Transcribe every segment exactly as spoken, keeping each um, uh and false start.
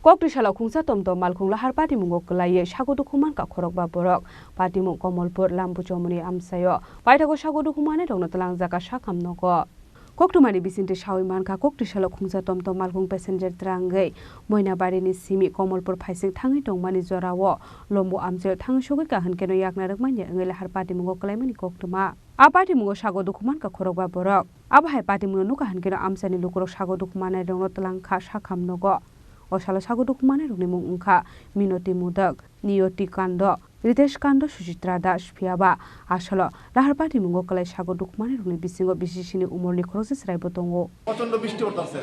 Kokti salo khungsa tomtom malkhung lahar patimungo kwlaiwi sago dukhu mankha khorokba borok. Patimung Komolpur Lambuchomoni amchaio paithago sago dukhu manwi rokno twlangjak kha sakham nogo. Koktwmani bisingtwi sawi mankha, kokti salo khungsa tomtom malkhung passenger twrangwi Moinabarini simi Komolpur phaising thangwi tongmani jorao Lombu amchaio thangwi sogwi kha hwnkhe yakna rwkmani wngwi lahar patimungo kwlaimani koktwma. A patimungo sago dukhu mankha khorokba borok. Abo hai patimungno nukha hwnkhe amchaini lukurok sago dukhu manai rokno twlang kha sakham nogo. O salo sago dukhu manai rokni mung wngkha Minoti Modak, Niyoti Kando, Ritesh Kando, Suchitra Das, phiyaba a salo lahar patimungo kwlai sago dukhu manai rokni bisingo bisi sini umorni khoroksa chwraibo tongo. প্রচন্ড বৃষ্টি পড়তেছে,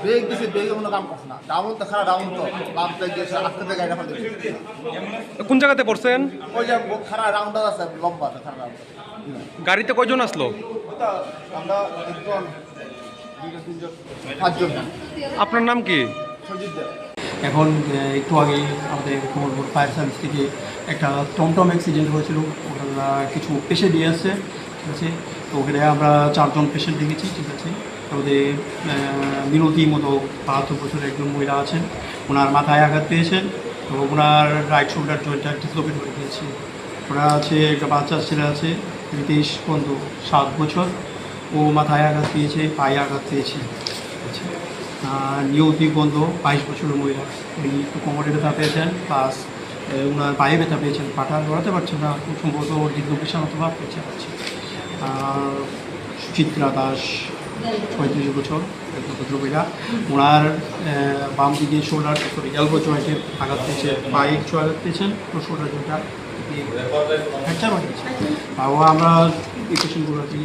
ব্রেক দিছে, ব্রেকে কোনো কাম করছে না, ডাউন তো খারাপ, ডাউন তো বাম সাইড দিয়ে আটকে গাড়িটা ফালতে। কোন জায়গাতে পড়ছেন? ওই যে খারাপ রাউন্ডার আছে, লম্বা আছে, খারাপ রাউন্ডার। গাড়িতে কয়জন আসলো? ওটা আমরা একজন, দুইজন, তিনজন, পাঁচজন। আপনার নাম কি? সঞ্জিত দে। এখন, আহ, একটু আগে আমাদের কোমরপুর ফায়ার সার্ভিস থেকে একটা টমটম অ্যাক্সিডেন্ট হয়েছিল, ওখানে কিছু পেশেন্ট নিয়ে আসছে, ঠিক আছে? তো ওখানে আমরা চারজন পেশেন্ট দেখেছি, ঠিক আছে? তার মধ্যে, আহ, মিনতি মতো বাহাত্তর বছরের একজন মহিলা আছেন, ওনার মাথায় আঘাত পেয়েছেন এবং ওনার রাইট শোল্ডার জয়েন্টটা ডিসলোকেট হয়ে গিয়েছে। ওনার আছে একটা বাচ্চা ছেলে আছে, রিতেশ বন্ধু, সাত বছর, ও মাথায় আঘাত পেয়েছে, পায়ে আঘাত পেয়েছে। আচ্ছা, আর নিয়তি বন্ধু, বাইশ বছরের মহিলা, উনি একটু কোমরে ব্যথা পেয়েছেন, প্লাস, এ, ওনার পায়ে ব্যথা পেয়েছেন, পাটা লড়াতে পারছেন না, খুব সম্ভবত ওর ডিসলোকেশন অথবা ফ্র্যাকচার আছে। আর সুচিত্রা দাস, পঁয়ত্রিশ বছর, একটা ভদ্র মহিলা, ওনার, এ, বাম দিকে শোল্ডার, সরি, এলবো জয়েন্টে আঘাত পেয়েছে, পায়ে কিছু আঘাত পেয়েছেন, তো শোল্ডার জয়েন্টটা ফ্র্যাকচার হয়ে গেছে। তাও আমরা এই পেশেন্টগুলোকে,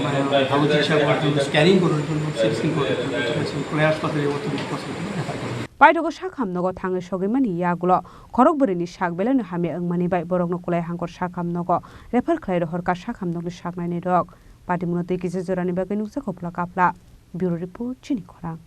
মানে, ভালো চিকিৎসা করার জন্য, স্ক্যানিং করার জন্য, সিটি স্ক্যান করার জন্য, ঠিক আছে, কোলে হাসপাতালে ভর্তি করতে রেফার করি। Paithago sakham nogo thangwi sogwi mani yagulo khorok bwrwini sak belai no hamya wngmani bai borokno kwlai hangkor sakham nogo refer khlai rohor kha sakham nokni saknaini rok. Patimungno twi kisa jorani bagwi nukjakha bwla kapla. Bureau Report, Chini Khorang.